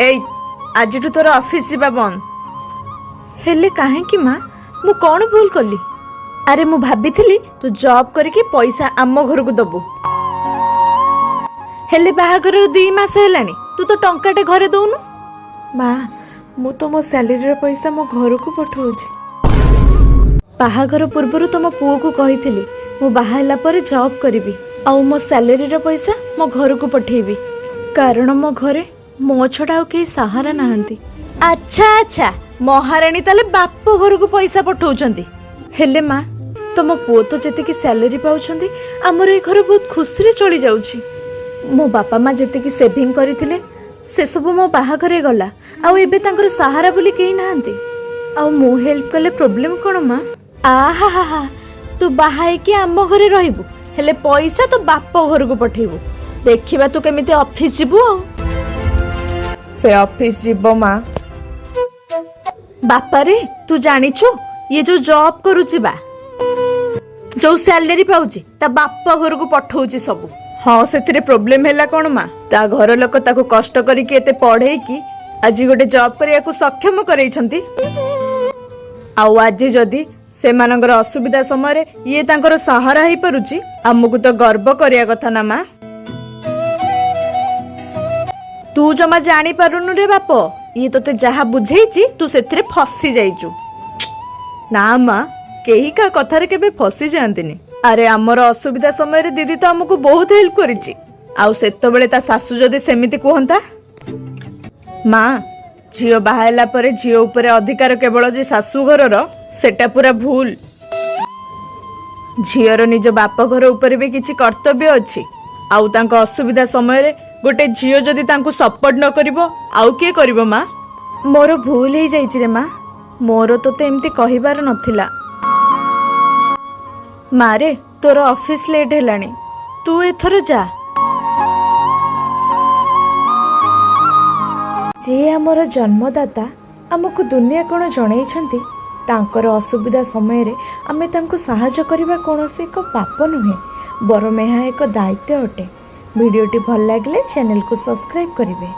ଏଇ, ଆଜିଠୁ ତୋର ଅଫିସ ଯିବା ବନ୍ଦ। ହେଲେ କାହିଁକି ମା, ମୁଁ କଣ ଭୁଲ କଲି? ଆରେ, ମୁଁ ଭାବିଥିଲି ତୁ ଜବ୍ କରିକି ପଇସା ଆମ ଘରକୁ ଦବୁ। ହେଲେ ବାହାଘରର 2 ମାସ ହେଲାଣି, ତୁ ତ ଟଙ୍କାଟେ ଘରେ ଦଉନୁ। ମା, ମୁଁ ତ ମୋ ସ୍ୟାଲେରୀର ପଇସା ମୋ ଘରକୁ ପଠଉଛି। ବାହାଘର ପୂର୍ବରୁ ତମ ପୁଅକୁ କହିଥିଲି, ମୁଁ ବାହା ହେଲା ପରେ ଜବ୍ କରିବି ଆଉ ମୋ ସ୍ୟାଲେରୀର ପଇସା ମୋ ଘରକୁ ପଠେଇବି, କାରଣ ମୋ ଘରେ ମୋ ଛଡ଼ା ଆଉ କେହି ସାହାରା ନାହାନ୍ତି। ଆଚ୍ଛା ଆଚ୍ଛା, ମହାରାଣୀ ତାହେଲେ ବାପ ଘରକୁ ପଇସା ପଠଉଛନ୍ତି। ହେଲେ ମା, ତମ ପୁଅ ତ ଯେତିକି ସ୍ୟାଲେରୀ ପାଉଛନ୍ତି, ଆମର ଏ ଘର ବହୁତ ଖୁସିରେ ଚଳି ଯାଉଛି। ମୋ ବାପା ମା ଯେତିକି ସେଭିଂ କରିଥିଲେ, ସେସବୁ ମୋ ବାହାଘରେ ଗଲା ଆଉ ଏବେ ତାଙ୍କର ସାହାରା ବୋଲି କେହି ନାହାନ୍ତି। ଆଉ ମୁଁ ହେଲ୍ପ କଲେ ପ୍ରୋବ୍ଲେମ କଣ ମା? ଆହା ହା ହା, ତୁ ବାହା ହେଇକି ଆମ ଘରେ ରହିବୁ, ହେଲେ ପଇସା ତୋ ବାପ ଘରକୁ ପଠେଇବୁ। ଦେଖିବା ତୁ କେମିତି ଅଫିସ ଯିବୁ। ଆଉ ସେ ଅଫିସ ଯିବ ମା। ବାପାରେ, ତୁ ଜାଣିଛୁ, ଇଏ ଯୋଉ ଜବ୍ କରୁଛି ବା ଯୋଉ ସ୍ୟାଲେରୀ ପାଉଛି, ତା ବାପ ଘରକୁ ପଠଉଛି ସବୁ। ହଁ, ସେଥିରେ ପ୍ରୋବ୍ଲେମ ହେଲା କଣ ମା? ତା ଘର ଲୋକ ତାକୁ କଷ୍ଟ କରିକି ଏତେ ପଢେଇକି ଆଜି ଗୋଟେ ଜବ୍ କରିବାକୁ ସକ୍ଷମ କରେଇଛନ୍ତି। ଆଉ ଆଜି ଯଦି ସେମାନଙ୍କର ଅସୁବିଧା ସମୟରେ ଇଏ ତାଙ୍କର ସାହାରା ହେଇପାରୁଛି, ଆମକୁ ତ ଗର୍ବ କରିବା କଥା ନା ମା? ତୁ ଜମା ଜାଣିପାରୁନୁ ରେ ବାପ, ଇଏ ତୋତେ ଯାହା ବୁଝେଇଛି ତୁ ସେଥିରେ ଫସି ଯାଇଛୁ। ନା ମା, କେହି କାହା କଥାରେ କେବେ ଫସି ଯାଆନ୍ତିନି। ଆରେ, ଆମର ଅସୁବିଧା ସମୟରେ ଦିଦି ତ ଆମକୁ ବହୁତ ହେଲ୍ପ କରିଛି। ଆଉ ସେତେବେଳେ ତା ଶାଶୁ ଯଦି ସେମିତି କୁହନ୍ତା? ମା, ଝିଅ ବାହା ହେଲା ପରେ ଝିଅ ଉପରେ ଅଧିକାର କେବଳ ଯେ ଶାଶୁ ଘରର, ସେଟା ପୁରା ଭୁଲ। ଝିଅର ନିଜ ବାପ ଘର ଉପରେ ବି କିଛି କର୍ତ୍ତବ୍ୟ ଅଛି। ଆଉ ତାଙ୍କ ଅସୁବିଧା ସମୟରେ ଗୋଟେ ଝିଅ ଯଦି ତାଙ୍କୁ ସପୋର୍ଟ ନ କରିବ, ଆଉ କିଏ କରିବ ମା? ମୋର ଭୁଲ ହେଇଯାଇଛି ରେ ମା, ମୋର ତୋତେ ଏମିତି କହିବାର ନଥିଲା। ମାରେ, ତୋର ଅଫିସ ଲେଟ୍ ହେଲାଣି, ତୁ ଏଥର ଯା। ଯିଏ ଆମର ଜନ୍ମଦାତା ଆମକୁ ଦୁନିଆ କ'ଣ ଜଣେଇଛନ୍ତି, ତାଙ୍କର ଅସୁବିଧା ସମୟରେ ଆମେ ତାଙ୍କୁ ସାହାଯ୍ୟ କରିବା କୌଣସି ଏକ ପାପ ନୁହେଁ, ବରଂ ଏହା ଏକ ଦାୟିତ୍ୱ ଅଟେ। ଭିଡ଼ିଓଟି ଭଲ ଲାଗିଲେ ଚ୍ୟାନେଲକୁ ସବସ୍କ୍ରାଇବ୍ କରିବେ।